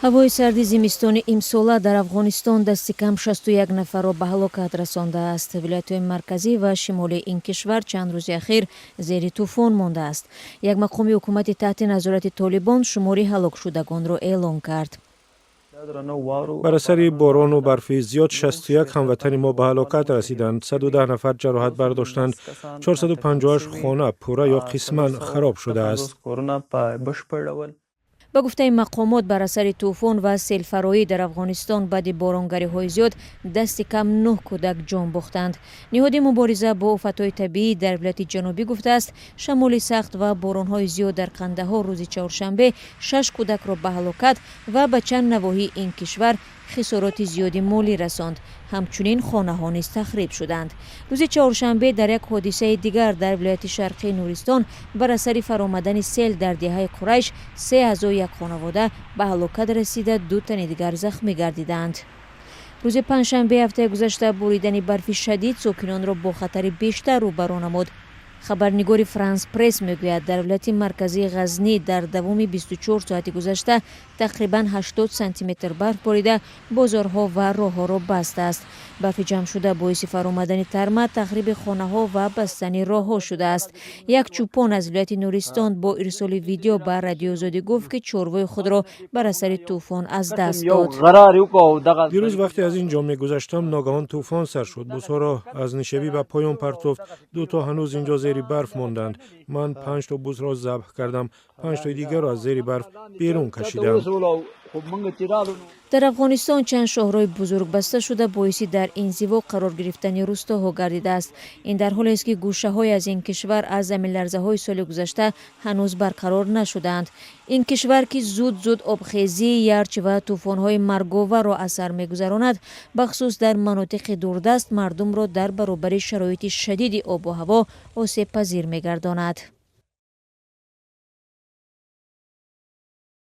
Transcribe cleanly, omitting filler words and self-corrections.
Ҳавои сарди зимистони имсола дар Афғонистон дасти кам 61 нафарро ба ҳалокат расондааст. Вилоятҳои марказӣ ва шимолии ин кишвар чанд рӯзи ахир зери тӯфон мондааст. Як мақоми ҳукумати таҳти назорати Толибон шумори ҳалокшудагонро эълон кард. Бар асари борону барфи зиёд 61 ҳамватани мо ба ҳалокат расиданд, 110 нафар ҷароҳат бардоштанд, 458 хона пурра ё қисман хароб шудааст. Ба гуфтаи мақомот, бар асари тӯфон ва селфароӣ дар Афғонистон баъди боронгариҳои зиёд дасти кам нӯҳ кӯдак ҷон бохтанд. Ниҳоди мубориза бо офатҳои табиӣ дар вилояти ҷанубӣ гуфтааст, шамоли сахт ва боронҳои зиёд дар Қандаҳор рӯзи чоршанбе шаш кӯдакро ба ҳалокат ва ба чанд навоҳии ин кишвар хисороти зиёди молӣ расонд. Ҳамчунин хонаҳо низ тахриб шуданд. Рӯзи чоршанбе дар як ҳодисаи дигар дар вилояти шарқии Нуристон бар асари фаромадани сел дар деҳаи Қурайш се аъзои як хонавода ба ҳалокат расида, ду тани дигар захмӣ гардиданд. Рӯзи панҷшанбеи ҳафтаи гузашта боридани барфи шадид сокинонро бо хатари бештар рӯбарӯ намуд. Хабарнигори Франс Пресс мегӯяд, дар вилояти марказии Ғазнӣ дар давоми 24 соати гузашта тақрибан 80 сантиметр барф борида, бозорҳо ва роҳҳоро бастааст. Барфи ҷамъшуда боиси фаромадани тарма, тахриби хонаҳо ва бастани роҳҳо шудааст. Як чӯпон аз вилояти Нуристон бо ирсоли видео ба Радиои Озодӣ гуфт, ки чорвои худро бар асари тӯфон аз даст дод. Дирӯз вақте аз ин ҷо мегузаштам, ногаҳон тӯфон сар шуд, бузҳоро аз нишебӣ ба поён партофт. Дуто ҳанӯз ин ҷо зери барф монданд. Ман панҷто бузро забҳ кардам, панҷтои дигарро аз зери барф берун кашидам. Дар Афғонистон чанд шоҳроҳи бузург баста шуда, боиси дар инзиво қарор гирифтани рӯстоҳо гардидааст. Ин дар ҳолест, ки гӯшаҳое аз ин кишвар аз заминларзаҳои соли гузашта ҳанӯз барқарор нашудаанд. Ин кишвар, ки зуд зуд обхезӣ, ярч ва тӯфонҳои марговарро аз сар мегузаронад, бахусус дар манотиқи дурдаст мардумро дар баробари шароити шадиди обу ҳаво осебпазир мегардонад.